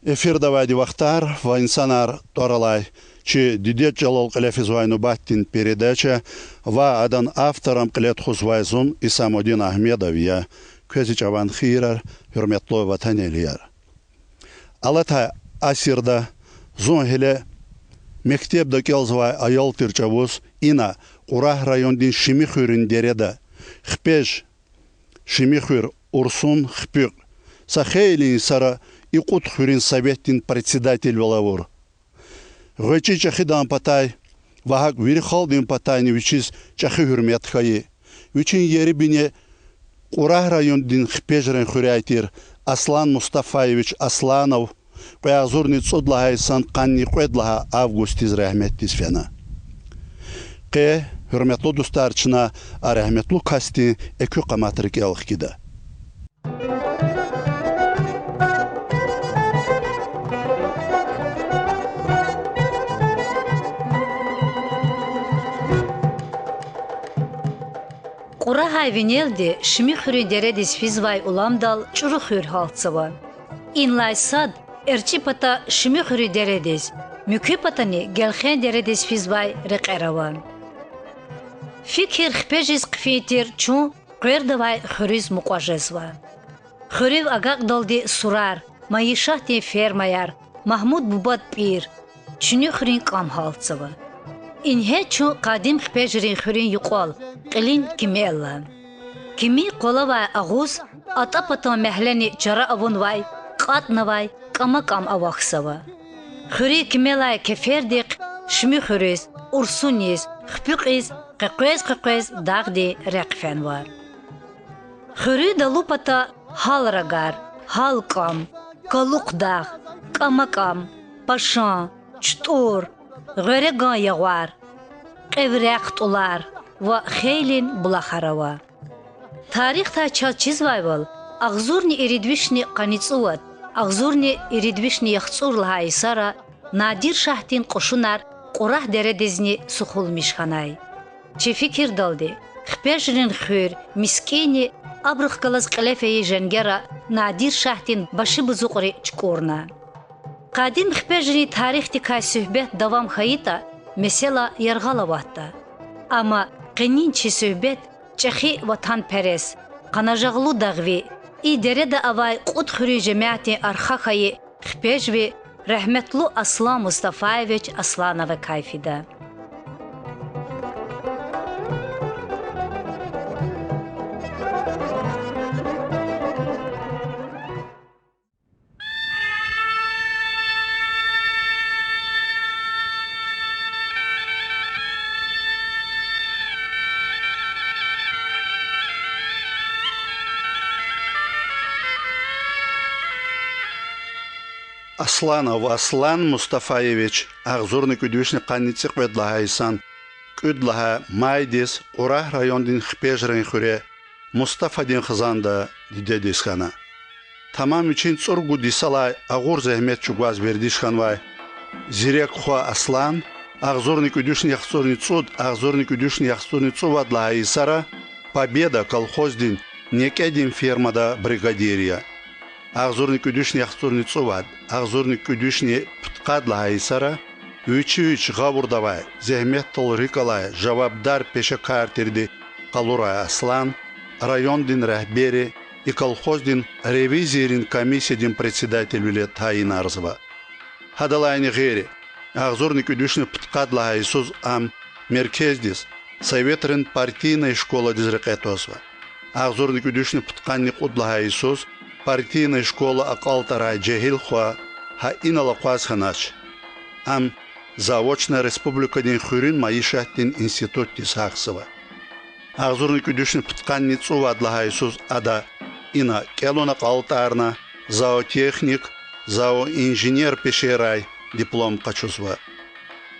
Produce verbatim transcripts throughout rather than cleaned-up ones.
Эфирда авайди Вахтар ва инсанар тӀвар алай чи дидед чӀалал кьиле физвай нубатдин передача ва адан автор, ам кьиле тухузвай зун, Исамудин Агьмедов я. Квез и чӀаван хийирар, гьуьрметлу ватанэгьлияр. Алатай асирда зун гьеле мектебда кӀелзавай аял тир чӀавуз ина, Кьурагь райондин Шими хуьруьн дереда, Хпеж, Шими хуьр, Урсун, Хпуькь, са хейлин йисара и кьуд хуьруьн советдин председателвал авур. ГъвечӀи чӀехидан патай ва гьакӀ вири халкьдин патайни вичиз чӀехи гьуьрмет хьайи, вичин ери-бине Кьурагь райондин Хпежрин хуьряй тир Аслан Мустафаевич Асланов кьве агъзурни цӀуд лагьай йисан къанни кьвед лагьай августдиз рагьметдиз фена. Къе, гьуьрметлу дустар, чна а рагьметлу касдин экуь къаматра кӀел хкида. Кьурагьай винелди Шими хуьруьн дередиз физвай уламдал чӀуру хуьр гьалтзава. Инлай сад эрчӀи пата Шими хуьруьн дередиз, муькуь патани Гелхен дередиз физвай рекьер ава. Фикир Хпежиз хъфин тир чун къвердавай хуьруьз мукьва жезва. Хуьруьв агакьдалди сурар, майишатдин фермаяр, Магьмуд бубад пӀир, чуьнуьхрин кӀам гьалтзава. Ингье чун къадим Хпежрин хуьруьн юкьвал, кьилин кимелла. Кими къвалавай агъуз атӀа патан мягьлени чара авунвай, кьатӀнавай, кӀама-кӀам авахьзава. Хуьруьн кимелай кефердихъ Шими хуьруьз, Урсуниз, Хпуькьиз къекъвез-къекъвез дагъдин рехъ фенва. Хуьруьн далу пата Гьал рагар, Гьал кӀам, Калукь дагъ, КӀама кӀам, Пашан, ЧтӀур, Гъвереган ягъвар, Кьеврехъ тӀулар ва хейлин булахар ава. Тарихдай чаз чизвайвал, агъзурни иридвишни къанни цӀувад, агъзурни иридвишни яхцӀур лагьай йисара Надир-шагьдин кьушунар Кьурагь дередизни сухулмиш хьанай. Чи фикирдалди, Хпежрин хуьр, мискӀинни абурухъ галаз кьиле фейи женгера Надир-шагьдин башибузукьри чукӀурна. Къадим Хпежрин тарихдикай суьгьбет давам хьайитӀа, месэла яргъал аватда. Амма къенин чи суьгьбет чӀехи ватанперес, къанажагълу дагъви, и дереда авай кьуд хуьруьн жемятдин арха хьайи хпежви рагьметлу Аслан Мустафаевич Аслановакай фида. Асланов Аслан Мустафаевич агъзурни кӀуьд вишни къанни цӀикьвед лагьай йисан кӀуьд лагьай майдиз Кьурагь райондин Хпежрин хуьре Мустафадин хизанда дидедиз хьана. Тамам вичин цӀуругуд йисалай агъур зегьмет чӀугваз вердиш хьанвай зирек хва Аслан агъзурни кӀуьд вишни яхцӀурни цӀуд, агъзурни кӀуьд вишни яхцӀурни цӀувад лагьай йисара Победа колхоздин некӀедин фермада бригадир я. Агъзурни кӀуьд вишни яхцӀурни цӀувад, агъзурни кӀуьд вишни пудкъад лагьай йисара вичи вич гъавурда авай, зегьметдал рикӀ алай, жавабдар пешекар тирди къалурай Аслан райондин регьбери, и колхоздин ревизийрин комиссиядин председателвиле тайинарзава. Гьадалайни гъейри, агъзурни кӀуьд вишни пудкъад лагьай йисуз ам меркездиз, советрин партийнай школадиз рекье твазва. Агъзурни кӀуьд вишни пудкъанни кьуд лагьай йисуз партийнай школа акьалтӀарай жегьил хва гьа инал акъваз хьанач. Ам заочно республикадин хуьруьн майишатдин институтдиз гьахьзава. Агъзурни кӀуьд вишни пудкъанни цӀувад лагьай йисуз ада ина кӀелун акьалтӀарна, зоотехник, зооинженер пешейрай диплом къачузва.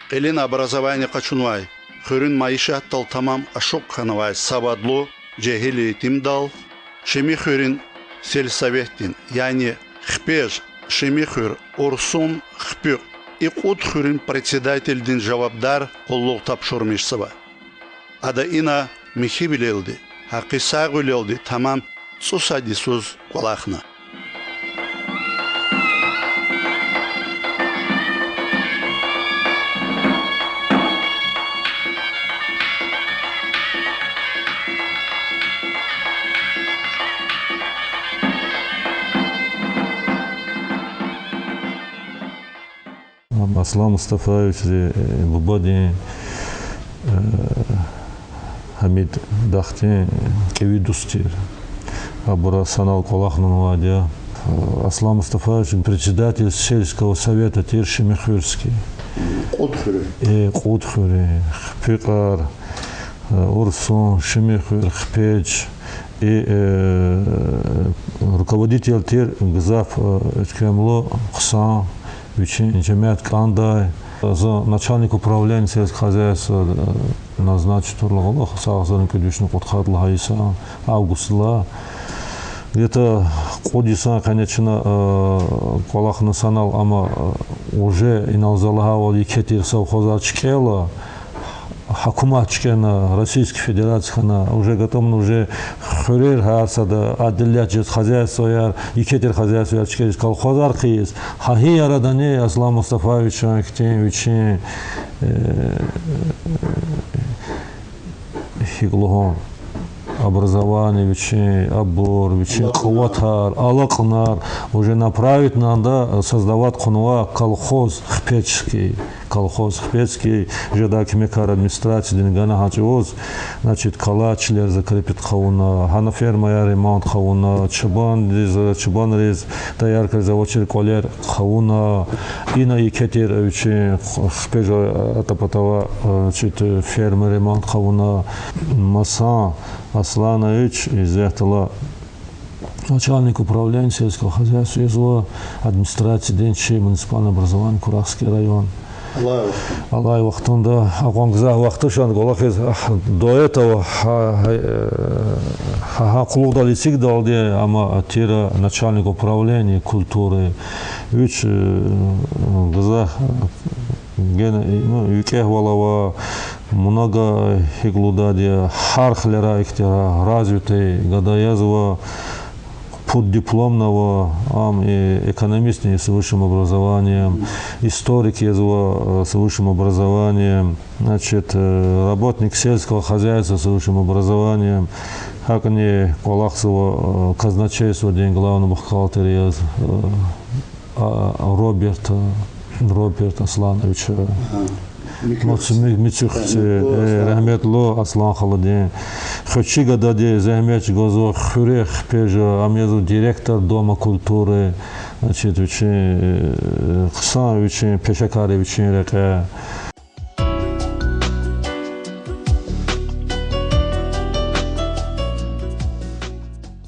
Кьилин образование къачунвай, хуьруьн майишатдал тамам ашукь хьанвай савадлу, жегьил итимдал Шими хуьруьн сельсоветдин, яни Хпеж, Шими хуьр, Урсун, Хпуькь, и кьуд хуьруьн председателдин жавабдар къуллугъ тапшурмишзава. Ада ина михьивилелди, гьакъисагъвилелди тамам цӀусад йисуз кӀвалахна. Аслан Мустафаевичди, э, бубадин, э, Гьамид дахдин кӀеви дуст тир. Абур санал кӀвалахнавайди я. Аслан Мустафаевич председатель сельского совета тир Шими хуьруьн. Кьуд хуьруьн. Э, Кьуд хуьруьн, Хпикьар, э, Урсун, Шими хуьр, Хпеж. И, э, руководитель тир гзаф, э, уьтквемлу хъсан вичин жемят кӀандай. Зун начальник управления сельского хозяйства, э, назначить авурла гъиле, сагъ зун кӀуьд вишни кьудкъад лагьай йисан августдилай. Где-то кьуд йисан къене чна, э, кӀвалахна санал, амма, э, уже инал за лагьайвал еке тир совхозар чкӀела, гьукумат чкӀена, Российский Федерация хьана, уже гатӀумна, уже хуьрер гьар сада отделять жез, хозяйствояр, еке тир хозяйствояр чкӀериз, колхозар хъийиз. Гьа и арадани Аслан Мустафаевичан хьтин вичин, э, гьикӀ лугьун, образование вичин, абур вичин къуватар, алакьунар уже направить авунда, создавать хъувунва колхоз Хпечский, колхоз Хпечский, жедай куьмекар администрациядин гана гьа чӀавуз, значит, калачилер закрепить хъувуна, гьана фермаяр ремонт хъувуна, чубанриз, чубанриз дояркайриз авачир кӀвалер хъувуна, ина еке тир вичин Хпеж атӀа-патав, значит, ферма ремонт хъувуна, масан Асланович исятда начальник управления сельского хозяйства язва администрациядин чи муниципальный образование, Курахский район. Алай вахтунда акьван гзаф вахт тушир кӀвалахиз, до этого гьа, гьа, гьа, гьа къуллугъдал эцигдалди, амма тир начальник управления культуры, вич, э, гзаф, э, гена, ну, викӀегьвал ава, много, гьикӀ лугьудайди я, гьар хилера ихьтин развитый гада язва, пуд дипломни ава, ам и экономист я с высшим образованием, историк язва, э, с высшим образованием, значит, э, работник сельского хозяйства с высшим образованием, гьакӀни кӀвалахзава, э, казначействодин главный бухгалтер яз, э, а, Роберт, э, Роберт Асланович, э, Муцуьхци, э, рагьметлу Аслан халадин. Хвеши гадади зегьмет чӀугвазва, хуьре хпежа, ам язва директор Дома культуры, значит, вичин, э, хъсан вичин пешекарри вичин рекье.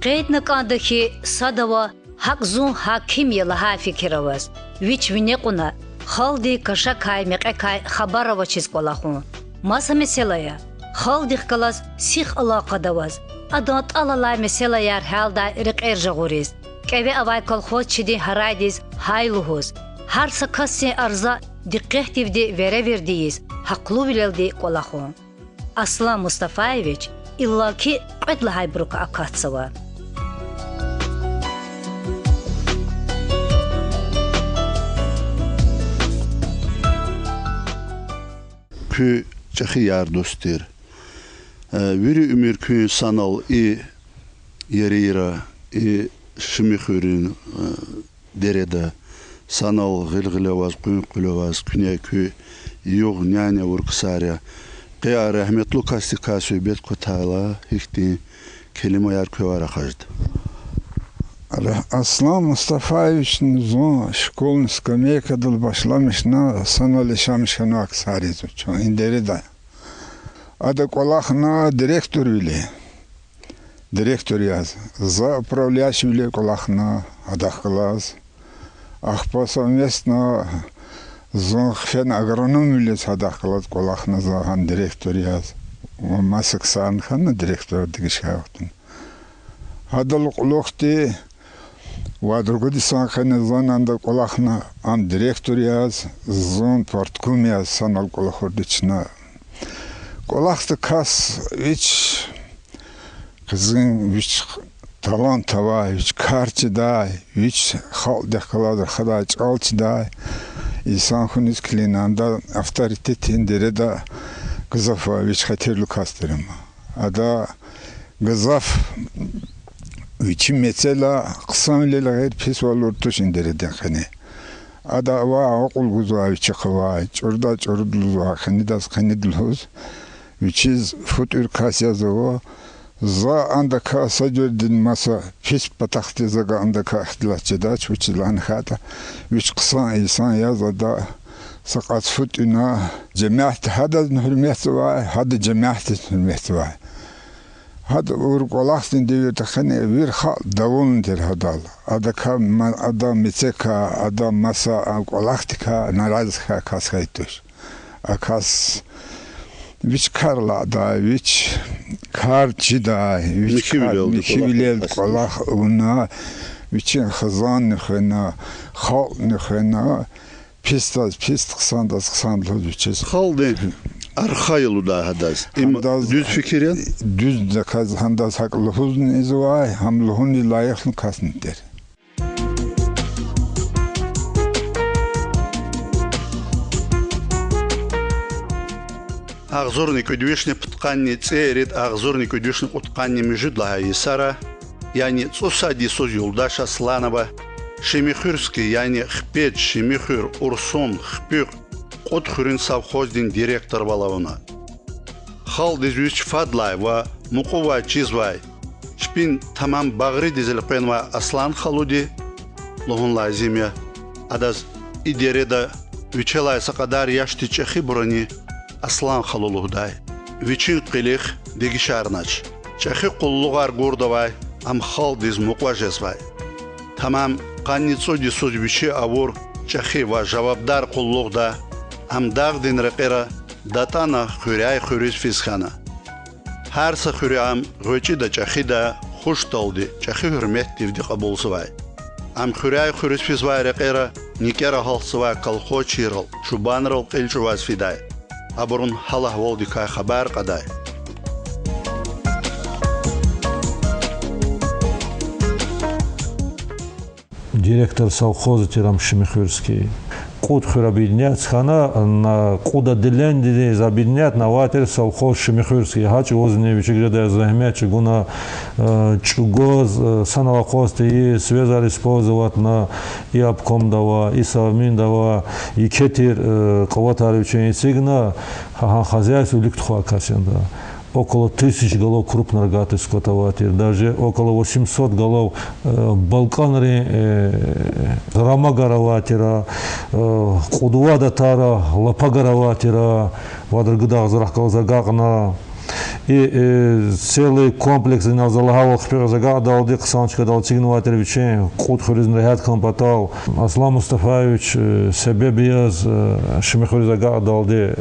Къейдна кӀанда хьи, садава гьакӀ зун гьаким я лагьай фикир аваз. Вич вине кьуна, халкьдин кашакай, мекьекай хабар авачиз кӀвалахун. Маса месэла я, халкьдихъ галаз сих алакъада аваз, адан тӀал алай месэлаяр гьялдай рекьер жагъуриз, кӀеве авай колхозчидин гьарайдиз гьай лугьуз, гьар са касдин арза дикъетдивди веревирди ийиз, гьахълувилелди кӀвалахун. Аслан Мустафаевич иллаки кьвед лагьайбурукай акатзава. Куь чӀехи яр-дуст тир. Э, вири уьмуьр куьн санал и ерийра, и Шими хуьруьн, э, дереда, санал гъил-гъиле аваз, къуьн-къуьле аваз, куьне куь югъ-няня авур ксар я. Къе а рагьметлу касдикай суьгьбет кутайла, гьихьтин келимаяр квевай рахажда. Ра-, Аслан Мустафаевични зун школьный скамейкадал башламишна, санал яшамиш хьанвай ксар я зун чун и дереда. Ада кӀвалахна директорвиле. Директор яз. За управляющийвиле кӀвалахна гьадахъ галаз. Ахпа совместно зун хъфена агрономвилиз, гьадахъ галаз кӀвалахна за гьана директор яз. Ва маса ксарни хьана директор дегишгьай вахтунда. Гьадал кьулухъди ва другуди сан къене зун анда кӀвалахна, ам директор яз, зун партком яз санал кӀвалахурди чна. КӀвалахда кас вич, къизин вич талант авай, вич кар чидай, вич халкьдихъ галаз рахадай чӀал чидай инсан хьуниз килигна, ада авторитетдин дереда гзаф вич хетерилу кас тир ам. Ада гзаф вичин мецелай хъсанвилелай гъейри писвал авур туш и дередин къене. Ада авай акьул гузвай вичихъ авай, чӀурда чӀуруд лугьузвай, къенидаз къенид лугьуз. Вичиз фу тӀуьр кас язава. За андакай са жуьредин маса пис патахъди за га андакай ихтилат жедач, вучиз лагьана хьайитӀа, вич хъсан инсан яз ада са кьац фу тӀуьна, жемятди гьадазни гьуьрметзавай, гьада жемятдизни гьуьрметзавай. Гьада авур кӀвалахдин девирда къени вири халкь давулни тир гьадал. Адакай ма-, адан мецекай, адан маса а кӀвалахдикай нарази хьайи кас хьайи туш. А кас вич кар алакьдай, вич кар чидай, вич кар михьивилелди кӀвалах авуна, вичин хизанни хвена, халкьни хвена, писдаз пис, хъсандаз хъсан лугьуз вичиз. Халкьдин арха я лугьудай гьадаз. Им дуьз фикир я? Дуьз, заказ гьандаз гьакӀ лугьузни ийизвай, гьам лугьунин лайихлу касни тир. Агъзурни кӀуьд вишни пудкъанни цӀе ирид агъзурни кӀуьд вишни кьудкъанни муьжуьд лагьай йисара, яни цӀусад йисуз юлдаш Асланова Шемихуьрский, яни хпеж, Шемихуьр, Урсун, Хпуьгъ, Кьуд хуьруьн совхоздин директорвал авуна. Халкьдиз вич фадлай ва мукьувай чизвай, чпин тамам багъридиз элкъвенвай Аслан халуди, лугьун лазим я, адаз и дереда вичелай са кьадар яшдиз чӀехибурани Аслан халу лугьудай. Вичин къилих дегишарнач. ЧӀехи къуллугъар гурдавай, ам халкьдиз мукьва жезвай. Тамам къанни цӀуд йисуз вичи авур чӀехи ва жавабдар къуллугъда ам дагъдин рекьера датӀана хуьряй-хуьруьз физ хьана. Гьар са хуьре ам гъвечӀида, чӀехида, хушдалди, чӀехи гьуьрметдивди кьабулзавай. Ам хуьряй-хуьруьз физвай рекьера никӀера гьалтзавай колхозчийрал, чубанрал кьил чӀугваз фидай, абурун гьал-агьвалдикай хабар кьадай. Директор совхоза тир ам Шемихуьрский. Кьуд хуьр объединять хьана, на кьуд отделениедиз объединять авай тир совхоз Шемихуьрский. Гьа чӀавузни вичик жедай зегьмет чӀугуна, э, чӀугваз, э, санал акъваз тийиз, свезар использовать на, и обкомда ава, и совминда ава, еке тир, э, къуватар вичин эцигна, гьа, гьа хозяйство вилик тухвай кас я ада. Около тысячи голов крупный рогатый скот авай тир, даже около восемьсот голов, э, балкӀанрин, э, рамагар авай тир, э, кьуд-вад атара лапагар авай тир, вад-ругуд агъзур рахкалаз агакьна. И, э, целый комплекс инал за лагьайвал хпигъиз агакьдалди, хъсан чкадал эцигнавай тир вичин, кьуд хуьруьзни регьят хьун патал. Аслан Мустафаевич, э, себеб яз, э, Шемихуьриз агакьдалди,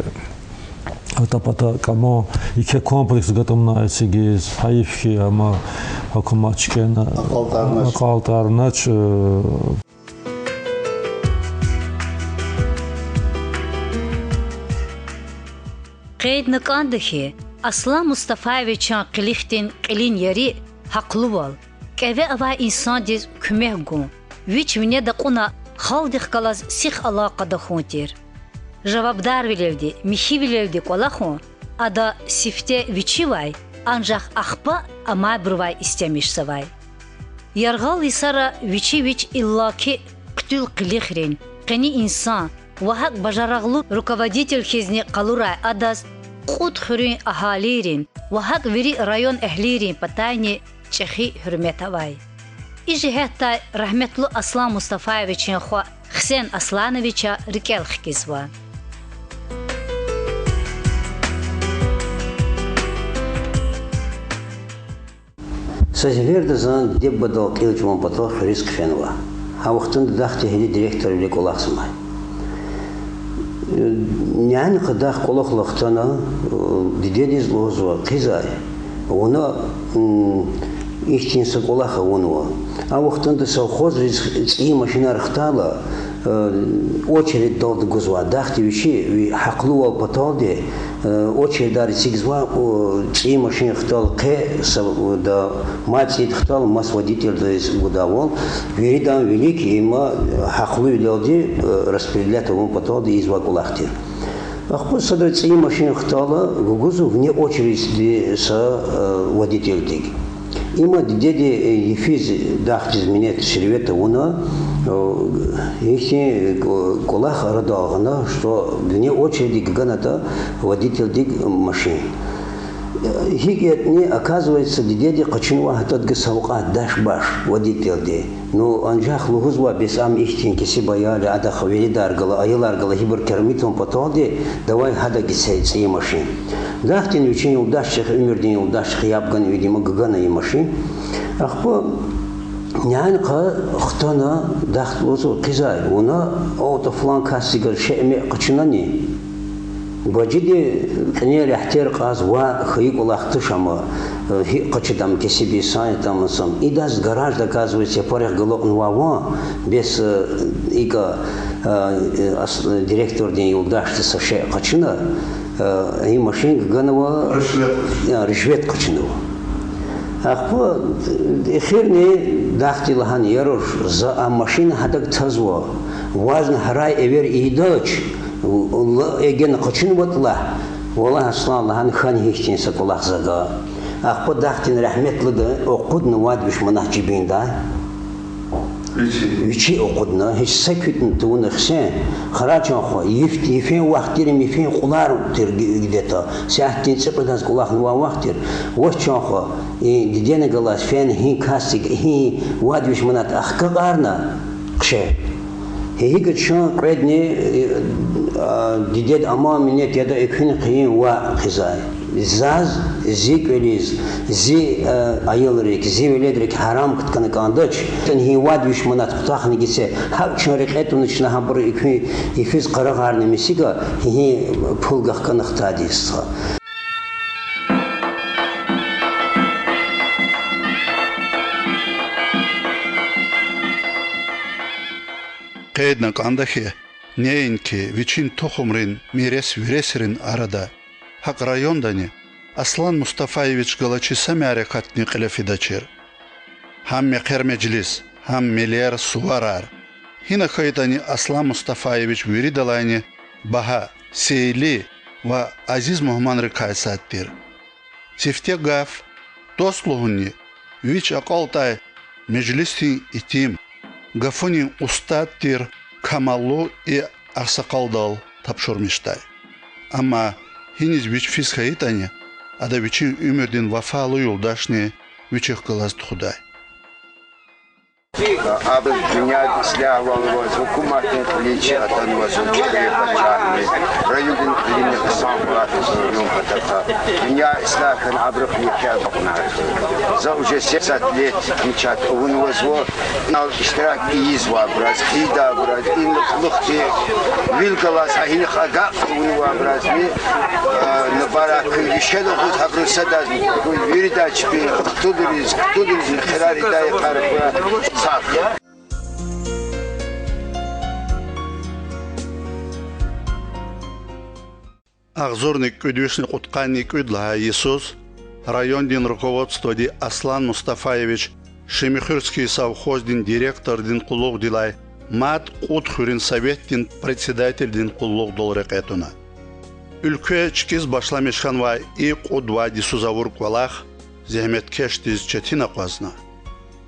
ата-пата кӀамун, еке комплекс гатӀумна эцигиз, гьайиф хьи, амма гьукумат чкӀена акьалтӀарнач, акьалтӀарнач, э. Къейдна кӀанда хьи, Аслан Мустафаевичан къилихдин кьилин ери гьахълувал, кӀеве авай инсандиз куьмек гун, вич винеда кьуна халкьдихъ галаз сих алакъада хьун тир. Жавабдарвилелди, михьивилелди кӀвалахун ада сифте вичивай, анжах ахпа амайбурувай истемишзавай. Яргъал йисара вичи вич иллаки хъуьтуьл къилихрин, къени инсан ва гьакӀ бажарагълу руководитель хьизни къалурай адаз кьуд хуьруьн агьалийрин ва гьакӀ вири район эгьлийрин патайни чӀехи гьуьрмет авай. И жигьетдай рагьметлу Аслан Мустафаевичин хва Хсен Аслановича рикӀел хкизва. Са зеверда зун диде-бубадал кьил чӀугун патал хуьруьз хъфенва. Гьа вахтунда дахди гьеле директорвиле кӀвалахзамай. Няни къадахъ кӀвалахал хтана, дидедиз лугьузва: къизай, вуна ихьтин са кӀвалах авунва. А вахтунда совхозриз цӀийи машинар хтайла, очереддалди гузвай. Дахди вичи ви гьахълувал паталди очередар эцигзавай, цӀийи машин хтайла къе са, да, мад цӀийиди хтайла маса водительдиз гудайвал, виридан вилик има гьахълувилелди распределять авун паталди ийизвай кӀвалах тир. Ахпа садра цӀийи машин хтайла, гугузва вне очередьди са водительдик. Има дидеди йифиз, дахдиз минет-сервет авуна, Ихьтин кӀвалах арадал гъана, что вне очереди ганатӀа водительдик машин. ГьикӀ ятӀани, оказывается, дидеди къачунвай гьатӀадги савкьват даш-баш водительди. Ну, анжах лугьузва, бес ам ихьтин кесиб аял я, адахъ веледар гала, аялар гала, гьибур кермитун паталди, давай гьадаз гице цӀийи машин. Дахдин вичин юлдашчӀихъ, уьмуьрдин юлдашчӀихъ яб ганвайди ма гана и машин. Ахпа няни къа хтана, дахди лугьузва: къизай, вуна автофлан касдихъ шей-мей къачунани? Бажиди кьенел регьятар кьаз: ва, хьайи кӀвалах туш ама, гьикӀ къачуд ам, кесиб инсан я ам, сам. Идаз гаражда, оказывается, япарихъ галукьнавай ван, бес, э, икӀа, э, ас-, директордин юлдашди са шей къачуна, э, и машин ганва, э, ришвет къачунва. Ахпа, э, эхирни дахди лагьана: я руш, за а машин гьадак тазва, вазни гьарай эвер ийидач, лагьана, къачунватӀа лагь. Валлагь, Аслан, лагьана, хьана гьихьтин са кӀвалах за гайи. Ахпа дахдин регьметлуди акъудна вад виш манат жибиндай. Вичи акъудна, гьич са куьтӀни тавуна хсен. Хара чан хва, йиф-, йифен вахт тир, йифен кьулар тир гидета. Сятдин цӀикьведаз кӀвалахнавай вахт тир. Вач чан хва, и дидени галаз фена гьи касдихъ гьи вад виш манат ахкакьарна хъше. Гьи-гьикӀ чун кьведни, э, а, дидед аман минет яда, экуьнин хъийин ваъ, къизай. Заз, зи кӀвализ, зи, э, аялрик, зи веледрик гьарам кткана кӀандач. Гьи вад виш манат кутахна гице, гьакӀ чун рекье туна, чна гьабуру экуьн йифиз къарагъарна мисига, гьи пул гахкана хтайди я стха. Къейдна кӀанда хьи, неинки вичин тухумрин мирес виресрин арада, гьакӀ райондани Аслан Мустафаевич галачи са мярекатни кьиле фидачир. Гьам мехъер-межлис, гьам мелер, суварар. Гьина хьайитӀани Аслан Мустафаевич виридалайни багьа, сейли ва азиз мугьманрикай сад тир. Сифте гаф, дост лугьунни, вич акьалтӀай межлисдин итим, гафунин устад тир камаллу и агъсакъалдал тапшурмишдай. Амма гьиниз вич физ хьайитӀани, ада вичин уьмуьрдин вафалу юлдашни вичихъ галаз тухудай. Абур дуьньяда ислягьвал аваз, гьукуматдин кьилиз атанваз, гьукуматдин пачагьни, райондин кьилини хъсан кӀвалах авур патахъай. Дуьнья ислягь хьана абурухъ еке акъвазнавай. За уже семьдесят лет отмечать авунвазва. Инал иштирак ийизвайбуруз, хъийидайбуруз, инлухдин вил галаз гьа гьинихъ агакь авунвайбурузни, э, мубарак хьуй, више лугьуз гьабуру садазни, вирида чпи хтулриз, хтулризни хирар ийидай йикъар хьурай, сагъ хьуй. Агъзурни кӀуьд вишни кьудкъанни кӀуьд лагьай йисуз райондин руководстводи Аслан Мустафаевич Шемихуьрский совхоздин директордин къуллугъдилай мад кьуд хуьруьн советдин председательдин къуллугъдал рекье туна. Уьлкве чкӀиз башламиш хьанвай и кьуд вад йисуз авур кӀвалах зегьметкешдиз четин акъвазна.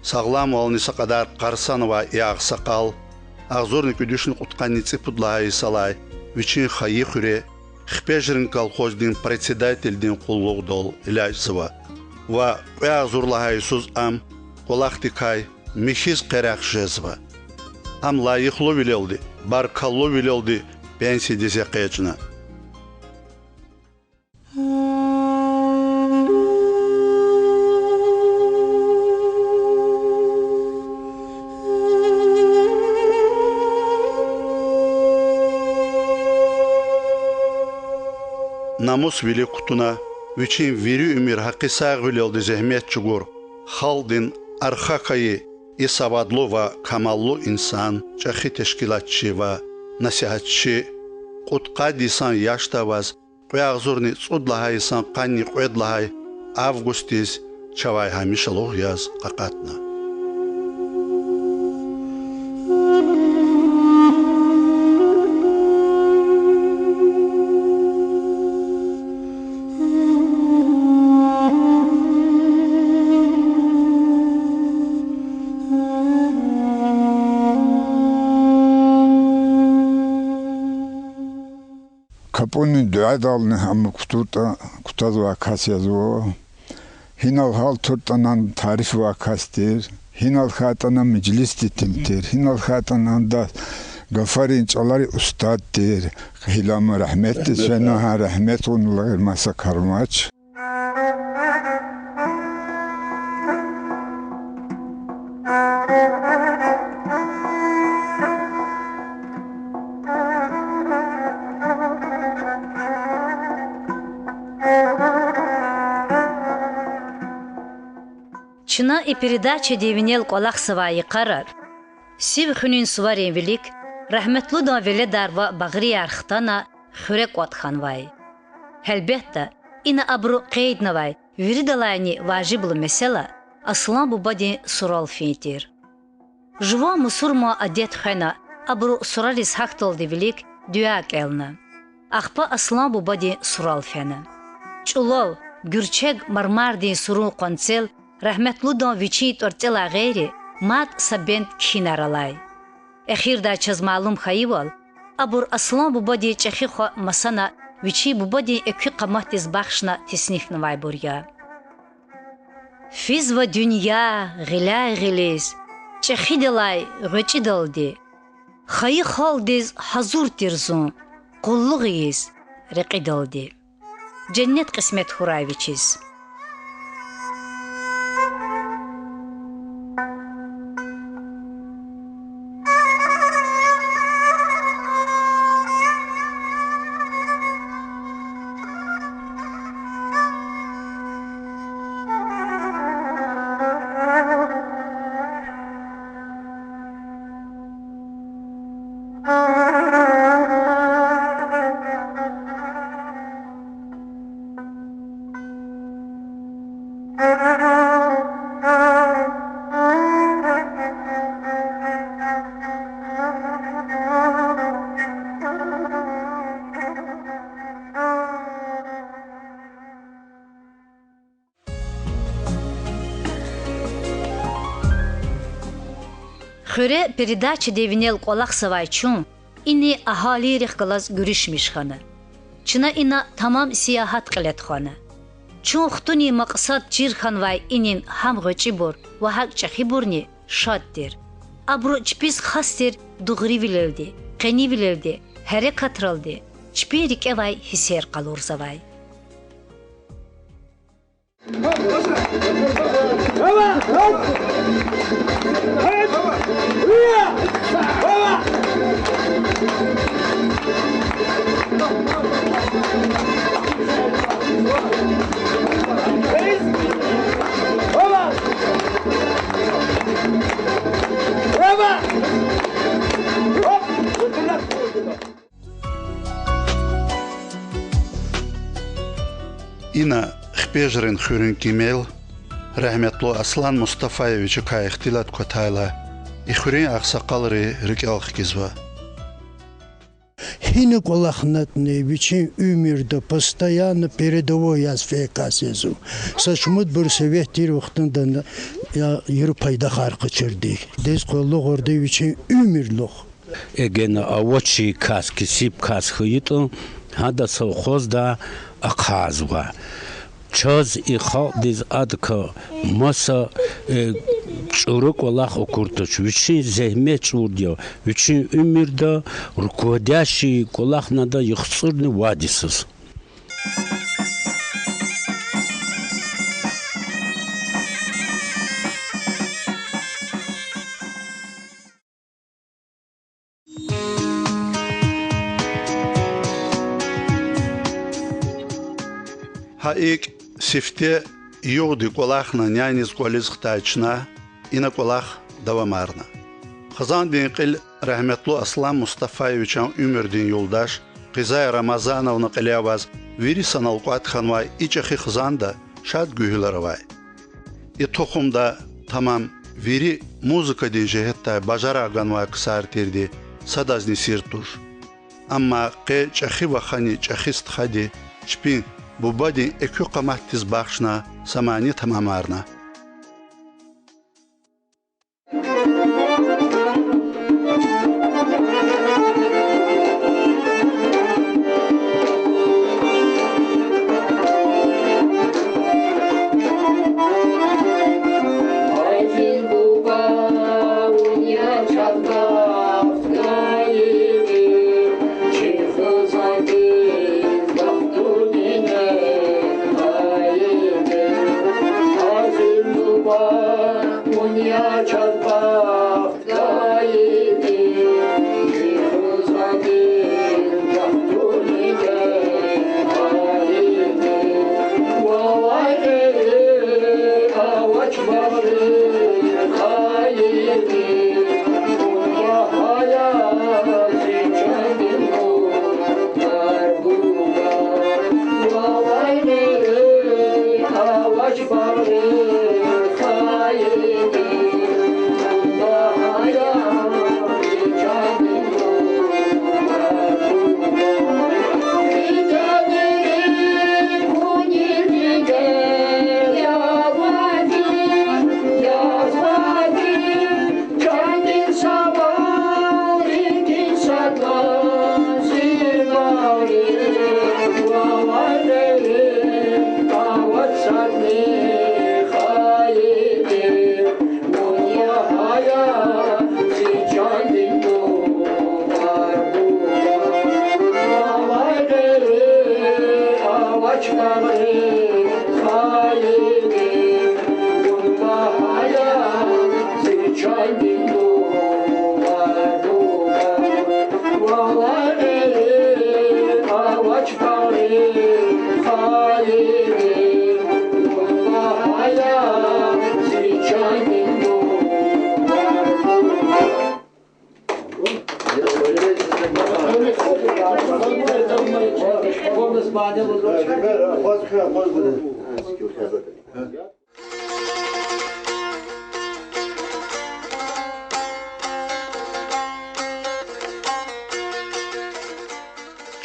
Сагъламвални са кьадар къарсанвай и агъсакъал агъзурни кӀуьд вишни кьудкъанни цӀипуд лагьай йисалай вичин хайи хуьре, Хпежрин колхоздин председательдин къуллугъдал илячӀзава ва кьве агъзур лагьай йисуз ам кӀвалахдикай михьиз къерехда жезва. Ам лайихлувилелди, баркаллувилелди пенсиядиз экъечӀна. Намус вилик кутуна, вичин вири уьмуьр гьакъисагъвилелди зегьмет чӀугур, халкьдин арха хьайи и савадлу ва камаллу инсан, чӀехи тешкилатчи ва насигьатчи, кьудкъад йисан яшда аваз кьве агъзурни цӀуд лагьай йисан къанни кьвед лагьай августдиз чавай гьамишалугъ яз къакъатна. Дуьадални ам кутуртӀа, кутазвай кас язва. Гьинал гьалтуртӀани тарифзавай кас тир, гьинал хьайтӀани межлисдин тил тир, гьинал хьайтӀани адаз гафарин чӀаларин устад тир. Гьиламан рагьметдиз фена, гьа рагьмет авуна, лагьана, маса кар амач. Чна и передачадин винел кӀвалахзавай йикъара сив хуьнин суварин вилик рагьметлудан веледар ва багърияр хтана, хуьре кӀватӀ хьанвай. Гьелбетда, ина абуру къейднавай виридалайни важиблу месэла Аслан бубадин сурал фин тир. Жуван мусурман адет хвена, абуру сурариз гьахьдалди вилик дуьа кӀелна. Ахпа Аслан бубадин сурал фена. ЧӀулав, гуьрчег мармардин сурун къванцел рагьметлудан вичин тӀварцӀелай гъейри мад са бенд кхьинар алай. Эхирдай чаз малум хьайивал, абур Аслан бубадин чӀехи хва Масана вичин бубадин экуь къаматдиз бахшна теснифнавайбур я. Физва дуьнья гъиляй-гъилиз, чӀехидалай гъвечӀидалди. Хайи халкьдиз гьазур тир зун къуллугъ ийиз рекьидалди. Женнет кьисмет хьурай вичиз. Хуьре передачадин винел кӀвалахзавай чун ини агьалийрихъ галаз гуьруьшмиш хьана. Чна ина тамам сиягьат кьиле тухвана. Чун хтунин макьсад чир хьанвай инин гьам гъвечӀибур ва гьакӀ чӀехибурни шад тир. Абуру чпиз хас тир дугъривилелди, къенивилелди, гьерекатралди чпин рикӀевай гьиссер къалурзавай. Ина Хипежрин хуьруьн кимел рагьметлу Аслан Мустафаевичакай ихтилат кватайла, и хуьруьн агъсакъалри рикӀел хкизва. Гьина кӀвалахнатӀани вичин уьмуьрда постоянно передовой яз фейи кас я зун. Са шумудбур совет тир вахтунда я, яру пайдахар къачурди. Дез къуллугъарда вичин уьмуьрлух. Эгена авачир кас, кесиб кас хьайитӀа, гьада совхозда ахъайзава. Чаз и халкьдиз адакай маса, э, чӀуру кӀвалах акур туш. Вичин зегьмет чӀурди я, вичин уьмуьрда руководящий кӀвалахнавайди яхцӀурни вад йисуз. Гьа икӀ, сифте югъди кӀвалахна няниз кӀвализ хтай чна, ина кӀвалах давамарна. Хизандин кьил рагьметлу Аслан Мустафаевичан уьмуьрдин юлдаш Къизай Рамазановна кьиле аваз вири санал кӀватӀ хьанвай и чӀехи хизанда шад гуьгьуьлар авай. И тухумда тамам вири музыкадин жигьетдай бажарагъ ганвай ксар тирди садазни сир туш. Амма къе чӀехи вахани чӀехи стхади чпин бубадин экуь къаматдиз бахшна са мани тамамарна.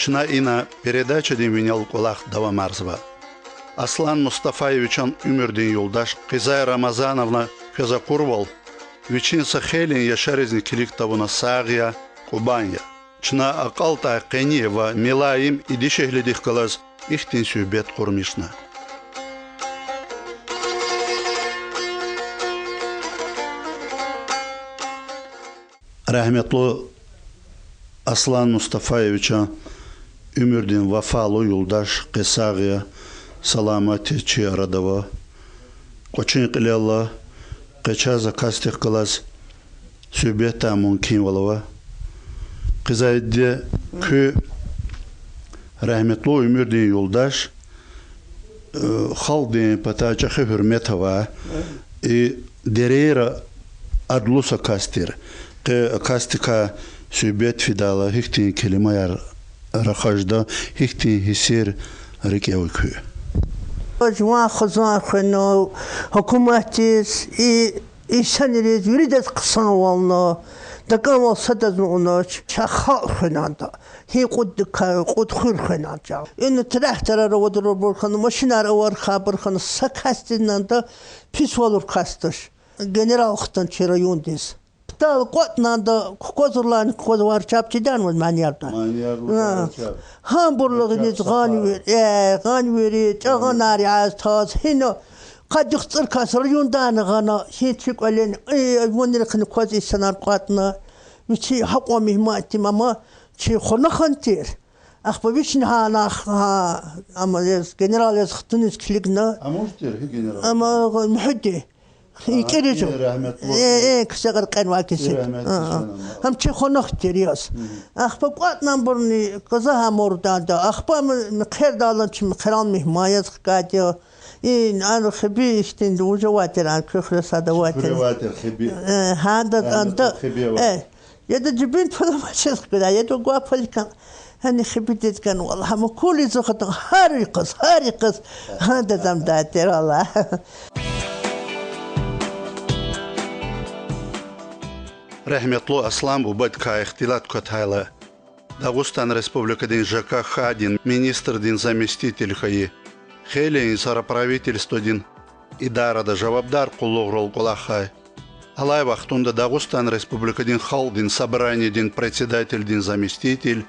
Чна ина передачадин винел кӀвалах давамарзава. Аслан Мустафаевичан уьмуьрдин юлдаш Къизай Рамазановна квез акурвал, вичин са хейлин яшаризни килиг тавуна сагъ я, кӀубан я. Чна акьалтӀай къенин ва милаим и дишегьлидихъ галаз ихьтин суьгьбет кьурмишна. Рагьметлу Аслан Мустафаевичан уьмуьрдин вафалу юлдаш къе сагъ я, саламат я, чи арада ава. КӀвачин кьилел ала, къе чаз а касдихъ галаз суьгьбетдай мумкинвал ава. Къизайди, куь рагьметлу уьмуьрдин юлдаш, э, халкьдин патай чӀехи гьуьрмет авай, и дерейра адлу са кас тир. Къе а касдикай суьгьбет фидайла, гьихьтин келимаяр рахаз жеда, гьихьтин гьиссер рикӀе ава куь? Жуван хизан хвена, гьукуматдиз, и инсанриз, виридаз хъсанвална, такӀанвал садазни авунач, чахъ халкь хвенанда. Гьи кьуддикай, кьуд хуьр хвенан чӀал. Ина тракторар авайбур хьана, машинар авайбур хьана, са касдиз нанда писвалур кас туш. Генерал хтана чи райондиз. Птал кӀватӀнанда куквазурлани кукваз варчаб чиданваз манияр да. Манияр лугьуда, варчаб. Гьабурлу гъиниз гъанвери, э, гъанвери, чӀагъанар яз таз, гьина къадихъ цӀур кас райондани гъана, гьи чи кӀвалени, э, вунрихъни кваз инсанар кӀватӀна. Вичи гьакьван мугьман тир, амма чи Хванахана тир. Ахпа вични гьана, гьа, амма яз, генерал яз хтуниз килигна. Амуж тир, гьи генерал? Амма Муьгьуьдин. ИкӀ иризу. Э, э, ксегъар кьенвай кеси. Гьам чи Хванах тир яз. Ахпа кӀватӀнабурни къаза гьа мурданда. Ахпа ам мехъердалан чи мехъерал мугьман яз хкади. Ин, ан хиби ихьтин вуж авай тир, ан куь хуьре сад авай тир. Э, гьада, анда, э, яда жибин пул амачиз хкуда, яда гвай пул кам. Гьана хибидиз кӀан, валлагь, гьам акур ийиз хтун, гьар йикъаз, гьар йикъаз, гьада замдай тир, валлагь. Рагьметлу Аслан бубадикай ихтилат кватайла, Дагъустан Республикадин ЖКХ-дин министрдин заместитель хьайи, хейлин йисара правительстводин идарада жавабдар къуллугърал кӀвалахай, алай вахтунда Дагъустан Республикадин Халкьдин Собраниедин председателдин заместитель,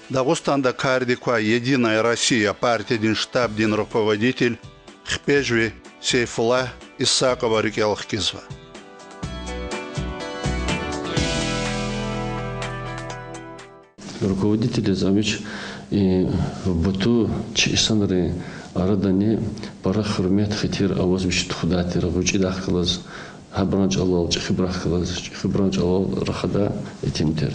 Дагъустанда кардик квай Единая Россия партиядин штабдин руководитель Хипежви Сейфуллагь Исакова рикӀел хкизва. Руководитель яз а вич, и, буту чи инсанрин арадани пара гьуьрмет, хейтер аваз вич тухудай тир, гъвечӀидахъ галаз, гьабурун чӀалал, чӀехибурахъ галаз, чӀехибурун чӀалал рахадай итим тир.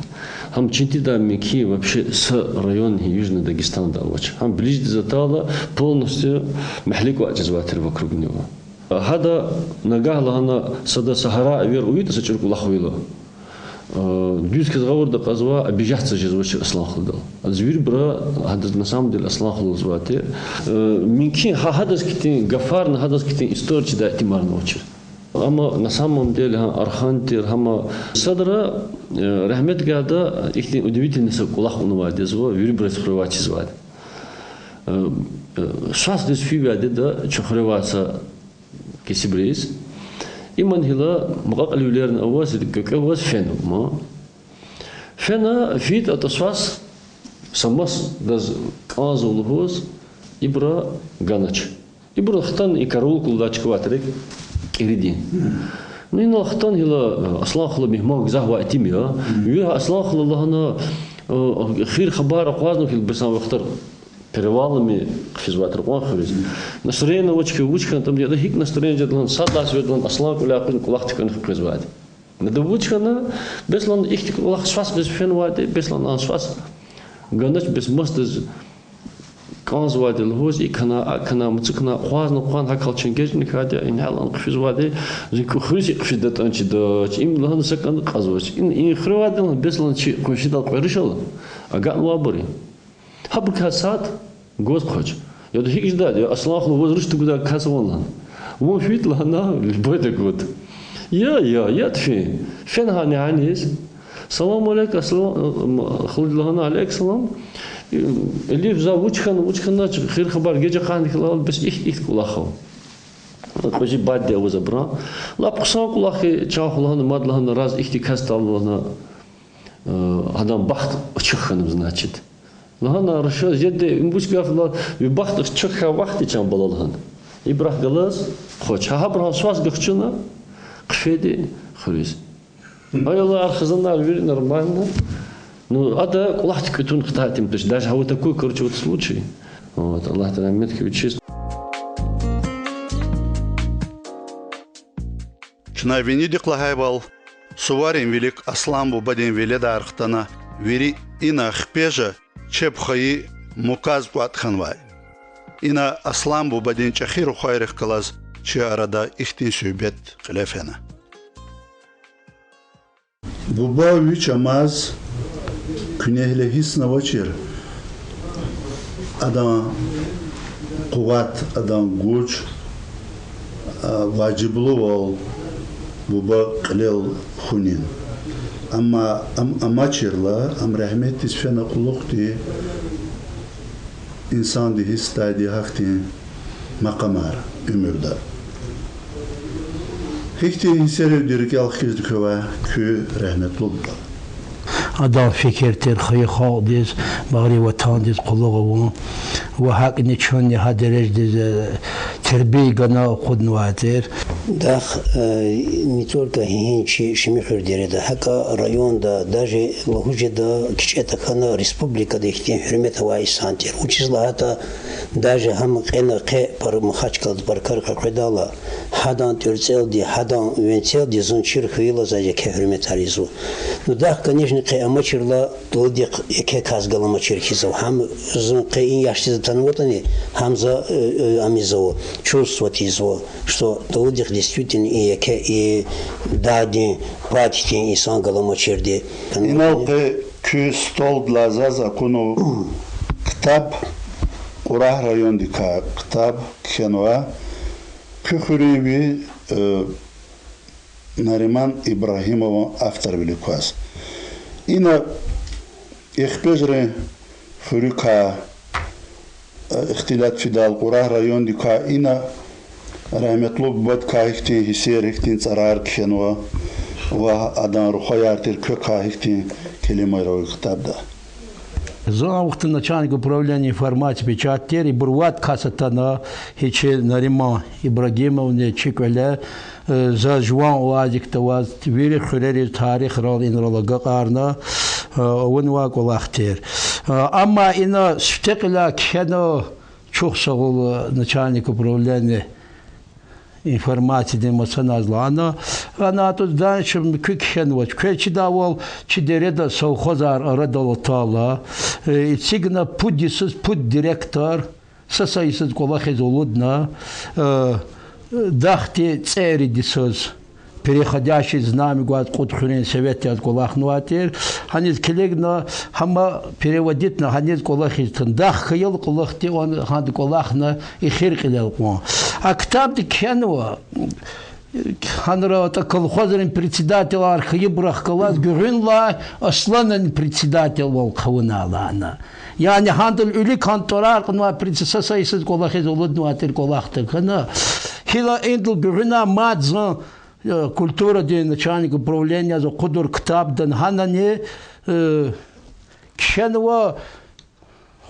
Гьам чин тийидай мумкин вообще са район Южный Дагестанда авач. Гьам ближдиз атайла полностью мягьле кӀватӀ жезвай тир вокруг него. Гьада нагагь лагьана сада са гьарай эвер авуртӀа, са чӀуру кӀвалах авурла, Э, дуьз хьиз гъавурда кьазва, обижаться жезвач Аслан халудал. Адаз вирибура гьадаз на самом деле Аслан халу лугьузвайди. Э, мумкин, гьа-, гьадаз хьтин гафарни, гьадаз хьтин история чидай итимарни авачир. Амма на самом деле гьа Арханай тир, гьама садра, э, рагьмет гайида ихьтин удивительный са кӀвалах авунвайди я, вирибуруз хуьревай чизвайди. Э, э, свас диз фивайди я чун хуьревай са кесибриз. Иман гила мукьва-кьилийвилерни аваз, кӀвекӀве аваз фена, ма. Фена, фейитӀа, атӀа свас са масадаз кӀанзава лугьуз, ибура ганач. Ибурал хтана и караулка лугьудай чка авай тир кӀиридин. Ну, инал хтана гила, э, Аслан халу мугьман гзаф авай итим я. Вири Аслан халу лагьана, э, хийир-хабар акъвазнава гила, бес ам вахтар перевалами хъфизвай тир кьван хуьруьз. Настроение авач хьи, вуч хьана, там, яда гьикӀ настроение жеда лагьана, сад лагьай сеферда лагьана Аслан кӀваляй акъудна кӀвалахдикай хквезвайди. Ада вуч хьана, бес лагьана ихьтин кӀвалах свас гъиз фенвайди, бес лагьана а свас ганач, бес масадаз кӀанзавайди лугьуз, икӀ хьана, акӀ хьана, муцукь хьана, акъвазна, акъвазна, гьакӀ хьана чун гежни хьайиди я, ингье лагьана хъфизвайди, зи кӀвалахриз икӀ хъфиз датӀана чидач, им лагьана са кӀан кьазвач. Ин, ин хуьревайди лагьана, бес лагьана чи къуншидал кьве руш ала, агакьнавайбур я. Гьабурукай сад гваз хъвач. Яда гьикӀ жедайди я, Аслан халу, ваз руш тагудай кас авани лагьана. Вун фейитӀа лагьана, любойда гуд. Я, я, яд фин. Фена гьа няниз. Салам алейк, Аслан, э, халу лагьана, алейк салам. Элиф, за вуч хьана, вуч хьана, хийир-хабар геж акъатна хьи лагьана, бес ихьтин-ихьтин кӀвалах ава. Кьуьзуь бадеди аваз абурун. Лап хъсан кӀвалах я, чан халу лагьана, мад лагьана, раз ихьтин кас атана лагьана, э, адан бахт ачух хьанва, значит. Лагьана рушаз, яда, им вуч гаф я, ви бахт ачух хьайи вахт я, чан бала лагьана. Ибурухъ галаз хъвач. Гьа, гьабуру гьа свас гахчуна хъфейди хуьруьз. Ай Аллагь, хизанар вири нормально. Ну, ада кӀвалахдик куьтуьна хтай итим туш, даже гьа вот такой, короче, вот случай. Вот, Аллагьди рагьмет хьуй вичиз. Чна винидихъ лагьайвал, суварин вилик Аслан бубадин веледар хтана, вири ина хпежа чеб хайи муказ кӀватӀ хьанвай. Ина Аслан бубадин чӀехи рухвайрихъ галаз чи арада ихьтин суьгьбет кьиле фена. Буба вич амаз куьнегьле гьиссзавачир, адан къуват, адан гуж, а, важиблувал буба кьилел хьунин. Амма ам амачирла, ам рагьметдиз фена кьулухъди, инсанди гьиссдайди гьахьтин макьамар уьмуьрда. Гьихьтин гьиссеривди рикӀел хкизва квевай куь рагьметлу буба? Адан фикир тир хайи халкьдиз, багъри ватандиз къуллугъ авун ва гьакӀни чунни гьа дережадиз, э, тербия гана акъуднавай тир. Дахъ, э, не только гьи чи Шими хуьр дереда, гьакӀа районда, даже лугьуз жеда, кичӀе тахьана республикада ихьтин гьуьрмет авай инсан тир. Вучиз лагьайтӀа, даже гьам кьена къе пар-, Махачкъалада паркар къекъведайла, гьадан тӀварцӀелди, гьадан венцелди зун чир хьайила заз еке гьуьрметар ийизва. Ну, дахъ, конечно, къе амачирла, далудихъ еке кас галамачир хьиз ава. Гьам зун къе и яшдиз атанватӀани, гьам за, э, э, ам ийизва, чувствовать ийизва, что далудихъ действительно и еке, и дагъдин, пад хьтин инсан галамачирди. Инал къе куь столдилай заз акунва ктаб, Кьурагь райондикай ктаб кхьенва, куь хуьруьнви, э, Нариман Ибрагьимован авторвилик кваз. Ина и хпежрин хуьруькай, э, ихтилат фидайла, Кьурагь райондикай ина рагьметлу бубадикай гьихьтин гьиссер, гьихьтин цӀарар кхьенва ва адан рухваяр тир квекай гьихьтин келимаяр ава и ктабда. Зун а вахтунда начальник управления информации, печати тир, ибур вад кас атана, гьи чи Нариман Ибрагьимовни чи кӀвале, э, заз жуван авайдик таваз, вири хуьрериз тарихдал инрал агакьарна, э, авунвай кӀвалах тир. Э, амма ина сифте кьиляй кхьена, чухсагъул, э, начальник управления информациядин мацаназ лагьана, ана атӀуз дальше куь кхьенвач. Квез чидайвал, чи дереда совхозар арадал атайла, э, эцигна пуд йисуз пуд директор, са-са йисуз кӀвалахиз алудна, э, дахди цӀерид йисуз Переходящее знамя гваз кьуд хуьруьн совет яз кӀвалахнавай тир. Гьаниз килигна, гьам переводитьна, гьаниз кӀвалахиз тун. Дахъ хьайила кӀвалахди, он гьада кӀвалахна эхир кьилел кьван. А ктабда кхьенва, гьанра атӀа колхозрин председателар хьайибурухъ галаз гуьгъуьнлай Асланан председателвал хъувуна лагьана. Яни гьадал виликан тӀварар кьунвай предсе-, са йисуз кӀвалахиз алуднавай тир кӀвалахда хьана. Гила индал гуьгъуьна мад зун, э, культурадин начальник управления яз акъудур ктабда гьанани, э, кхьенва,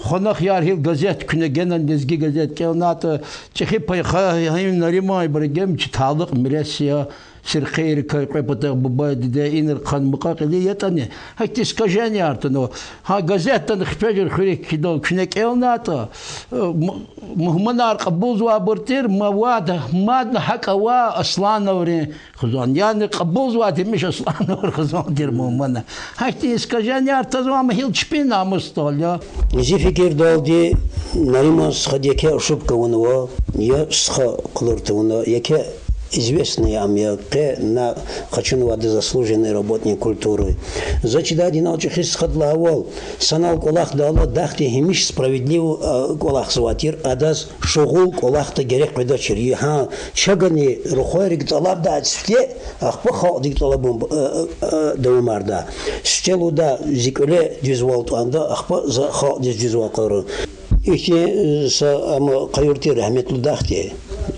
Хванахъ яргьил газет куьне генани, Лезги газет кӀелнатӀа, чӀехи пай ха-, гьа им Нариман Ибрагимович талукь мирес я, сирхъейрикай кьве патахъ буба, диде, инрихъ хъсан мукьва-кьили ятӀани, гьахьтин искаженияяр тунва. Гьа газетдани хипежир хуьрик кхьидайвал куьне кӀелнатӀа, э, м-, мугьманар кьабулзавайбур тир, мавад, мадни гьакӀ ава Аслановрин хизан. Яни кьабулзавайди миш Аслановрин хизан тир мугьмана. Гьахьтин искаженияяр тазва, амма гьил чпин намусдал я. Зи фикирдалди, Нариман стхади еке ошибка авунва, я стха къалур тавуна, еке известный ам я, къе на къачунвайди заслуженный работник культуры. За чидайди инал чӀехи стхади лагьайвал, санал кӀвалахдайла, дахди гьамиша справедливо, а, кӀвалахзавай тир, адаз шугъул кӀвалахда герек къведачир. И гьа чагани рухвайрик тӀалабдай сифте, ахпа халкьдик тӀалабун, а, а, а, давамарда. Сифте лугьуда зи кӀвале дуьзвал тӀванда, ахпа за халкьдиз дуьзвал къалурун. Ихьтин, э, са ам къаюр тир рагьметлу дахди.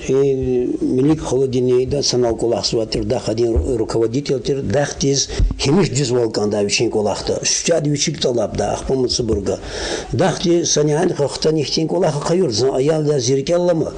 И Мелик халудини да санал кӀвалахзавай тир, дахдин ру-, руководитель тир, дахдиз гьамиша дуьзвал кӀандай вичин кӀвалахда. Сифтеди вичик тӀалабда, ахпа мусубурга. Дахди са нянихъ хтана ихьтин кӀвалах къаюр, зун аял я, зи рикӀел алама.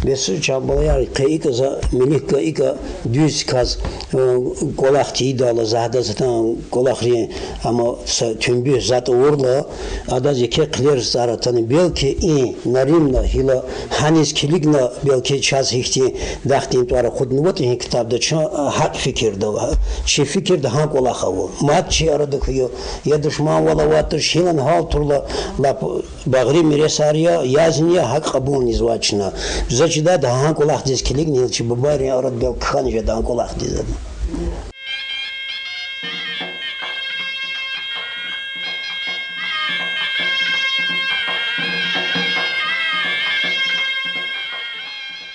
Бес чан балаяр, къе икӀа за Меликка икӀа дуьз кас, э, кӀвалах тийидайла, за гьадаз атана кӀвалахрин, амма са туьнбуьгъ затӀ авурла, адаз еке хъилер цӀар атана, белки и Наримна гила гьаниз килигна, белки чаз гьихьтин дахдин тӀвар акъуднаватӀа гьи ктабда, чун, а, гьакӀ фикирда, чи фикирда гьа кӀвалах ава. Мад чи арада хьайи, я душманвал аватӀа, чилан гьалтурла лап багъри миресар я, язни я, гьакӀ кьабулни ийизвай чна. За чидайди гьа кӀвалахдиз килигна, гила чи бубайрин арада белки хьана жеда гьа кӀвалахдиз.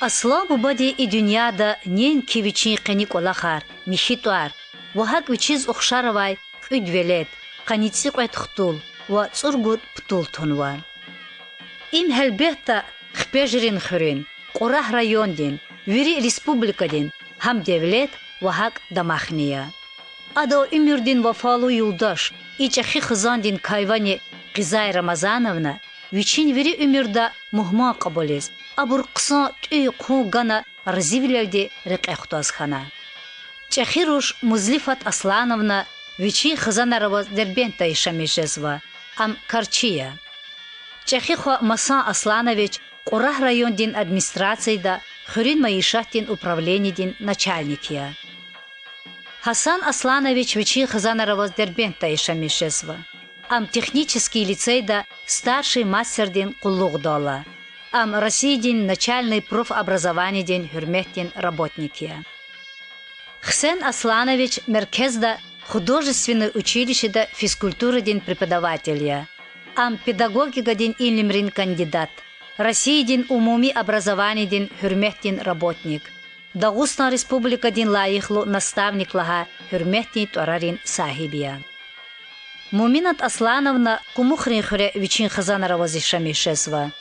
Аслан бубади и дуьньяда неинки вичин къени кӀвалахар, михьи тӀвар ва гьакӀ вичиз ухшар авай кьуьд велед, къанни цӀикьвед хтул ва цӀуругуд птул тунва. Им, гьелбетда, Хипежирин хуьруьн, Кьурагь райондин, вири республикадин, гьам девлет ва гьакӀ дамахни я. Адал уьмуьрдин вафалу юлдаш, и чӀехи хизандин кайвани Къизай Рамазановна вичин вири уьмуьрда мугьман кьабулиз, абур хъсан тӀуьн-хъун гана разивилелди рекье хутаз хьана. ЧӀехи руш Музлифат Аслановна вичин хизанар аваз Дербентда яшамиш жезва, ам карчи я. ЧӀехи хва Масан Асланович Кьурагь райондин администрацияда хуьруьн майишатдин управленидин начальник я. Гьасан Асланович вичин хизанар аваз Дербентда яшамиш жезва. Ам технический лицейда старший мастердин къуллугъдал ала. Ам Россиядин начальный профобразованидин гьуьрметдин работник я. Хсен Асланович меркезда художественный училищеда физкультурадин преподаватель я. Ам педагогикадин илимрин кандидат, Россиядин умуми образованидин гьуьрметдин работник, Дагъустан Республикадин лайихлу наставник лагьай гьуьрметдин тӀварарин сагьиб я. Муминат Аслановна Кумухрин хуьре вичин хизанар аваз яшамиш жезва.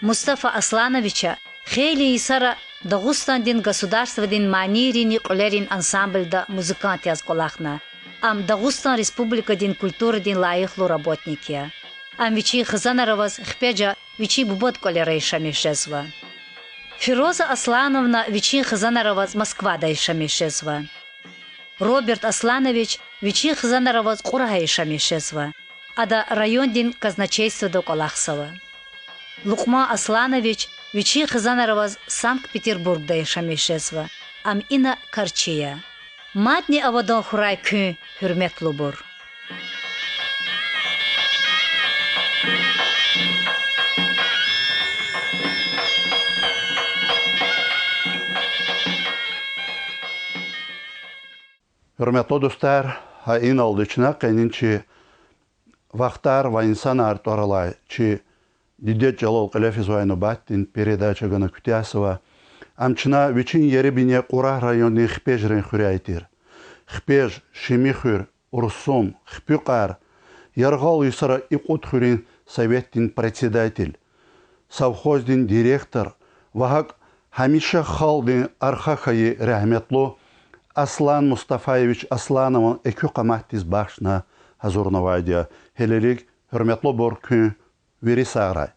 Мустафа Аслановича хейлин йисара Дагъустандин государстводин манийринни кьуьлерин ансамбльда музыкант яз кӀвалахна. Ам Дагъустан Республикадин культурадин лайихлу работник я. Ам вичин хизанар аваз хипежа вичин бубад кӀвалера яшамиш жезва. Фироза Аслановна вичин хизанар аваз Москвада яшамиш жезва. Роберт Асланович вичин хизанар аваз Кьурагьа яшамиш жезва. Ада райондин казначействода кӀвалахзава. Лукьман Асланович вичин хизанар аваз Санкт-Петербургда яшамиш жезва. Ам ина карчи я. Мадни авадан хьурай куьн, гьуьрметлубур. Гьуьрметлу дустар, гьа иналди чна къенин чи Вахтар ва инсанар тӀвар алай чи дидед чӀалал кьиле физвай нубатдин передача гана куьтягьзава. Ам чна вичин ери-бине Кьурагь райондин Хпежрин хуьряй тир. Хпеж, Шими хуьр, Урсун, Хпуькъар, яргъал йисара и кьуд хуьруьн советдин председатель, совхоздин директор ва гьакӀ гьамиша халкьдин арха хьайи рагьметлу Аслан Мустафаевич Асланован экуь къаматдиз бахшна гьазурнавайди я. Гьелелиг, гьуьрметлубур, куьн вири сагърай.